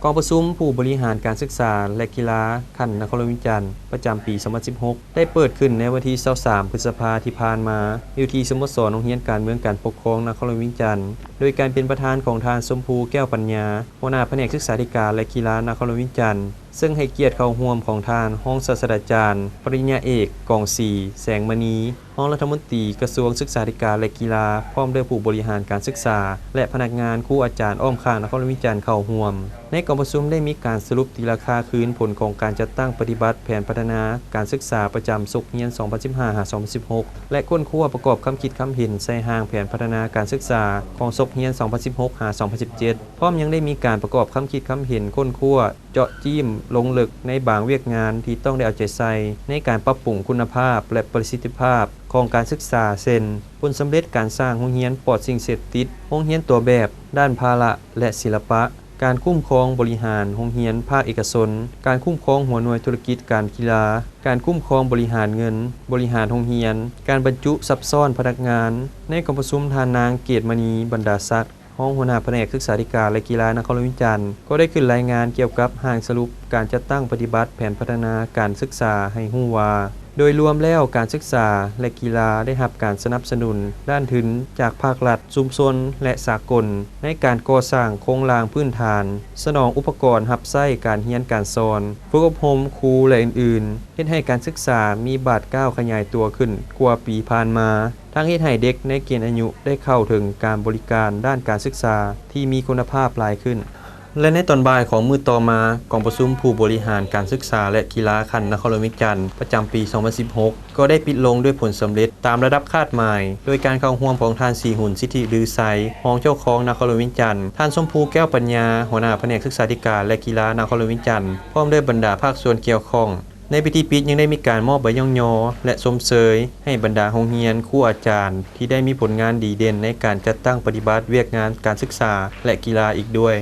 ກອງປະຊຸມຜູ້ບໍລິຫານການສຶກສາ ແລະ ກິລາຂັ້ນນະຄອນຫຼວງວຽງຈັນ ປະຈຳປີສອງພັນສິບຫົກ ໄດ້ເປີດຂຶ້ນໃນວັນທີຊາວສາມ ພຶດສະພາທີ່ຜ່ານມາ ຢູ່ທີ່ສະໂມສອນໂຮງຮຽນການເມືອງການປົກຄອງນະຄອນຫຼວງວຽງຈັນ ໂດຍການເປັນປະທານຂອງທ່ານ ຊົມພູ ແກ້ວປັນຍາ ຫົວໜ້າພະແນກສຶກສາທິການ ແລະ ກິລານະຄອນຫຼວງວຽງຈັນ ເຊິ່ງໃຫ້ກຽດເຂົ້າຮ່ວມຂອງທ່ານຮອງສາດສະດາຈານ ປະລິນຍາເອກ ກອງສີ ແສງມະນີ ຮອງລັດຖະມົນຕີກະຊວງສຶກສາທິການ ແລະ ກິລາ ພ້ອມດ້ວຍຜູ້ບໍລິຫານການສຶກສາ ແລະ ພະນັກງານ, ຄູອາຈານອ້ອມຂ້າງນະຄອນຫຼວງວຽງຈັນເຂົ້າຮ່ວມ. ໃນກອງປະຊຸມໄດ້ມີການສະຫຼຸບຕີລາຄາຄືນຜົນຂອງການຈັດຕັ້ງປະຕິບັດແຜນພັດທະນາການສຶກສາປະຈຳສົກຮຽນສອງພັນສິບຫ້າ ຫາ ສອງພັນສິບຫົກ ແລະ ຄົ້ນຄວ້າປະກອບຄຳຄິດຄຳເຫັນໃສ່ຮ່າງແຜນພັດທະນາການສຶກສາຂອງສົກຮຽນສອງພັນສິບຫົກ ຫາ ສອງພັນສິບເຈັດ ພ້ອມຍັງໄດ້ມີການປະກອບຄຳຄິດຄຳເຫັນຄົ້ນຄວ້າ ເຈາະຈີ້ມລົງເລິກໃນບາງວຽກງານທີ່ຕ້ອງໄດ້ເອົາໃຈໃສ່ໃນການປັບປຸງຄຸນນະພາບ ແລະ ປະສິດທິພາບຂອງການສຶກສາ ເຊັ່ນ ຜົນສຳເລັດການສ້າງໂຮງຮຽນປອດສິ່ງເສບຕິດ, ໂຮງຮຽນຕົວແບບດ້ານພາລະ ແລະ ສິລະປະ, ການຄຸ້ມຄອງບໍລິຫານໂຮງຮຽນພາກເອກະຊົນ, ການຄຸ້ມຄອງຫົວໜ່ວຍທຸລະກິດການກິລາ, ການຄຸ້ມຄອງບໍລິຫານເງິນ, ບໍລິຫານໂຮງຮຽນ, ການບັນຈຸຊັບຊ້ອນພະນັກງານ. ໃນກອງປະຊຸມ ທ່ານນາງ ເກດມະນີ ບັນດາສັກ ຮອງຫົວໜ້າພະແນກສຶກສາທິການ ແລະ ກິລານະຄອນຫຼວງວຽງຈັນ ກໍໄດ້ຂຶ້ນລາຍງານກ່ຽວກັບຮ່າງສະຫຼຸບການຈັດຕັ້ງປະຕິບັດແຜນພັດທະນາການສຶກສາໃຫ້ຮູ້ວ່າ ໂດຍລວມແລ້ວການສຶກສາ ແລະ ກິລາໄດ້ຮັບການສະໜັບສະໜູນດ້ານທຶນຈາກພາກລັດ, ຊຸມຊົນ ແລະ ສາກົນ ໃນການກໍ່ສ້າງໂຄງລ່າງພື້ນຖານ, ສະໜອງອຸປະກອນຮັບໃຊ້ການຮຽນການສອນ, ຝຶກອົບຮົມຄູ ແລະ ອື່ນໆ ເຮັດໃຫ້ການສຶກສາມີບາດກ້າວຂະຫຍາຍຕົວຂຶ້ນກວ່າປີຜ່ານມາ. ທັງເຮັດໃຫ້ເດັກໃນເກນອາຍຸໄດ້ເຂົ້າເຖິງການບໍລິການດ້ານການສຶກສາທີ່ມີຄຸນນະພາບຫຼາຍຂຶ້ນ. ແລະ ໃນຕອນບ່າຍຂອງມື້ຕໍ່ມາ, ກອງປະຊຸມຜູ້ບໍລິຫານການສຶກສາ ແລະ ກິລາຂັ້ນນະຄອນຫຼວງວຽງຈັນ ປະຈຳປີສອງພັນສິບຫົກ ກໍໄດ້ປິດລົງດ້ວຍຜົນສຳເລັດຕາມລະດັບຄາດໝາຍ ໂດຍການເຂົ້າຮ່ວມຂອງທ່ານ ສີຫຸນ ສິດທິລືໄຊ ຮອງເຈົ້າຄອງນະຄອນຫຼວງວຽງຈັນ, ທ່ານ ຊົມພູ ແກ້ວປັນຍາ ຫົວໜ້າພະແນກສຶກສາທິການ ແລະ ກິລານະຄອນຫຼວງວຽງຈັນ ພ້ອມດ້ວຍບັນດາພາກສ່ວນກ່ຽວຂ້ອງ. ໃນພິທີປິດຍັງໄດ້ມີການມອບໃບຍ້ອງຍໍ ແລະ ຊົມເຊີຍໃຫ້ບັນດາໂຮງຮຽນ, ຄູອາຈານທີ່ໄດ້ມີຜົນງານດີເດັ່ນໃນການຈັດຕັ້ງປະຕິບັດວຽກງານການສຶກສາ ແລະ ກິລາອີກດ້ວຍ.